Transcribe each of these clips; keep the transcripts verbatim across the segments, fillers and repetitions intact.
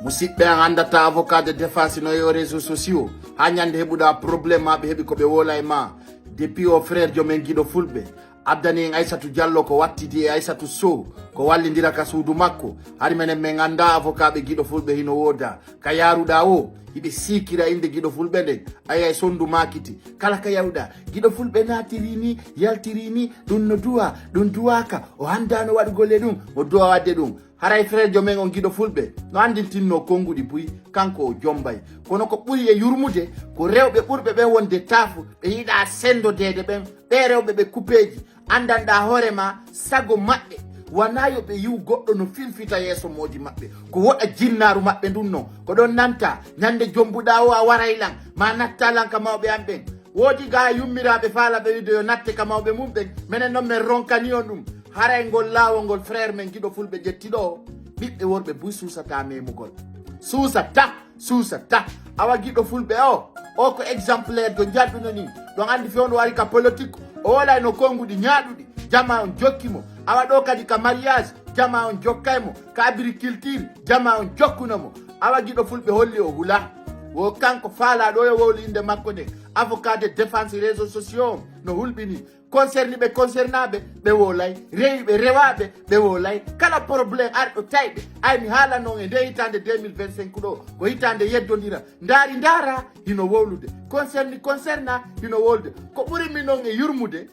Musidɓe an anndata avocat de défense no e o réseau sociaux. Ha ñande heɓuɗa problème ma ɓe heɓi ko ɓe wola e ma. Depuis o frère jomen giɗo fulɓe. Addani en Aysatu Diallo ko wattidi e Aysatu Sow ko wallidira ka suudu makko. Hari menen men annda avocat ɓe giɗo fulɓe hino wooda. Ka yaruɗa o hiɓe sikira innde giɗo fulɓe nden. Aya e sondu makiti. Kala ka yahuɗa giɗo fulɓe natiri ni yaltiri ni ɗum no duwa ɗum duwaka o handano waɗugol e ɗum o duwa wadde ɗum. Haray frère jo men on giɗo fulɓe no andintinno konguɗi buy kanko o jombay. Kono ko ɓuri e yurmude ko rewɓe ɓurɓe ɓen wonde taafu ɓe yiɗa sendodeede ɓen ɓe rewɓe ɓe kupeeji. Andanɗa hoore ma sago maɓɓe wona yo ɓe yiw goɗɗo no filfita yeeso moodi maɓɓe. Ko woɗa jinnaaru maɓɓe ndun non ko ɗon nanta ñande jombuɗa o a waray lan ma natta lan ka mawɓe an ɓen. Woodi ga yummiraaɓe faala ɓe wiide yo natte ka mawɓe mum ɓen. Menen non men ronkani on ɗum. Haray ngol laawol ngol frère men giɗo fulɓe ƴetti ɗo. Ɓiɓɓe worɓe buy suusata memugol. Suusata, suusata. Awa giɗo fulɓe o o ko exemplaire jo njalɗuno ni. Ɗon anndi fewndo wari ka politique o wolay no konnguɗi ñaaɗuɗi. Jama on jokki mo. Awa ɗo kadi ka mariage jama on jokkay mo. Ka agriculture jama on jokkuno mo. Awa giɗo fulɓe holli o hula. Wo kanko faala ɗo yo wowlu innde makko nden. Avocat de défense réseau sociaux no hulɓini. Concerni ɓe concernaɓe ɓe wolay. Rewi ɓe rewaɓe ɓe wolay. Kala problème arɗo tayɓe ay mi haala non e nde hitande deux mille vingt-cinq ɗo ko hitande yeddodira. Ndaari ndaara hino wowlude. Concerni concerna hino wowlude. Ko ɓuri mi non e yurmude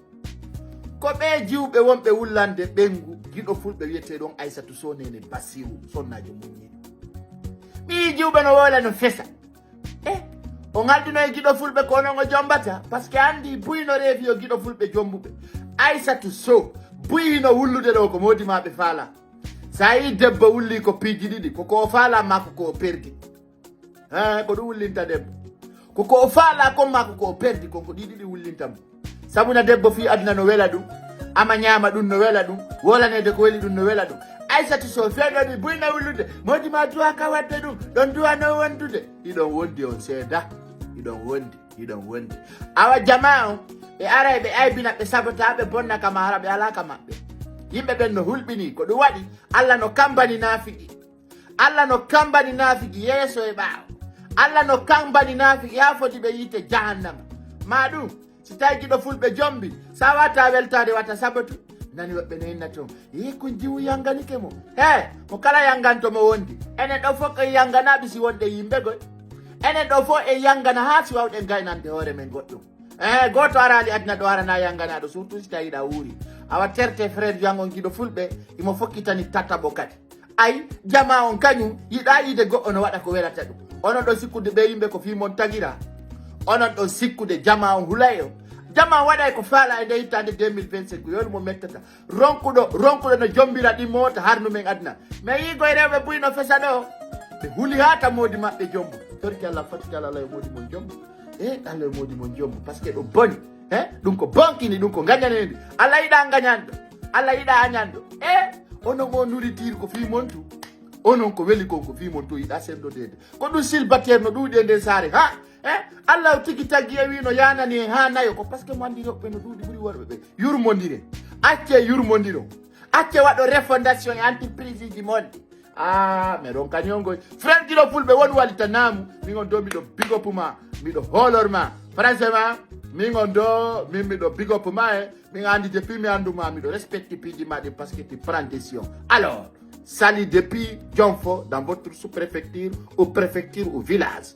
ko ɓe jiwɓe wonɓe wullande ɓengu giɗo fulɓe wiyete ɗon Aysatu Sow nene Basiru sonnajo muññiɗo. Ɓii jiwɓe no wowla no fesa. E o ŋaldino e giɗo fulɓe ko onon o jombata par ce que anndi buy no reefi yo giɗo fulɓe jombuɓe. Aysatu Sow buy hino wullude ɗo ko moodi ma ɓe faala. Sa yi debbo wulli ko piiji ɗiɗi koko o faala ma koko o perdi. He ko ɗum wullinta debbo koko o faala kon ma koko o perdi kon ko ɗiɗi ɗi wullinta mo. Sabuna debbo fii aduna no wela ɗum. Ama ñaama ɗum no wela ɗum. Wolaneede ko weli ɗum no wela ɗum. Aysatu Sow feeɗoɗi buyna wullude moodi ma duwa ka waɗde ɗum ɗon duwa no wondude. Hiɗon wondi on seeda. Hiɗon wondi hiɗon wondi. Awa jama on ɓe aray ɓe aybina ɓe sabota ɓe bonna kama hara ɓe ala ka maɓɓe. Yimɓe ɓen no hulɓini ko ɗum waɗi. Allah no kambani naafigi. Allah no kambani naafigi yeeso e ɓaawo. Allah no kambani naafigi haa foti ɓe yiite jahannama. Ma ɗum si tawi giɗo fulɓe jombi sa wata weltaade wata sabotu. Nani woɓɓe no inna toon e kon jiwu yanganike mo. He mo kala yanganto mo wondi enen ɗo fof en yanganaɓe si wonde yimɓe goy. Enen ɗo fof en yangana haa si wawɗen gaynande hoore men goɗɗum. E gooto araali aduna ɗo arana yanganaɗo surtout si tawi ɗa wuuri. Awa terte frère yangon giɗo fulɓe imo fokkitani tataɓo kadi. Ay jama on kañum yiɗa yiide goɗɗo no waɗa ko welata ɗum. Onon ɗon sikkude ɓe yimɓe ko fii mon tagira. Onon ɗon sikkude jama on hulay on. Jama on waɗay ko faala e nde hittande deux mille vingt-cinq yolu mo mettata. Ronkuɗo ronkuɗo no jombira ɗi moota harnu men aduna. Mais yiigoy rewɓe buy no fesa ɗo. Ɓe huli haa ta moodi maɓɓe jombo. Torki allah fotiki allah allah yo moodi mon jombo. E allah yo moodi mon jombo par ce que ɗo boni. E ɗum ko bonkini ɗum ko gañanendi. Allah yiɗa gañanɗo. Allah yiɗa añanɗo. E onon o nuritir ko fii mon tu. Onon ko weli kon ko fii mon tu yiɗa sendodeede. Ko ɗum silbateer no ɗuuɗi e nden saare ha. E allah o tigi taggi e wino yanani en ha nayo ko par ce que mo andi rewɓe no ɗuuɗi ɓuri worɓe ɓe. Yurmondire. Acce yurmondiro. Acce waɗo refondation e entreprise ji mon. Ah mais ɗon kañum ngoy frère giɗo fulɓe won walita naamu. Min on do miɗo bigopu ma. Miɗo hoolor ma français ma. Min on do min miɗo bigopu ma e min andi depuis mi andu ma miɗo respecte piiji ma ɗin parce que ti prend décision. Alors sali depuis jonfo dans votre sous-préfecture ou préfecture ou village.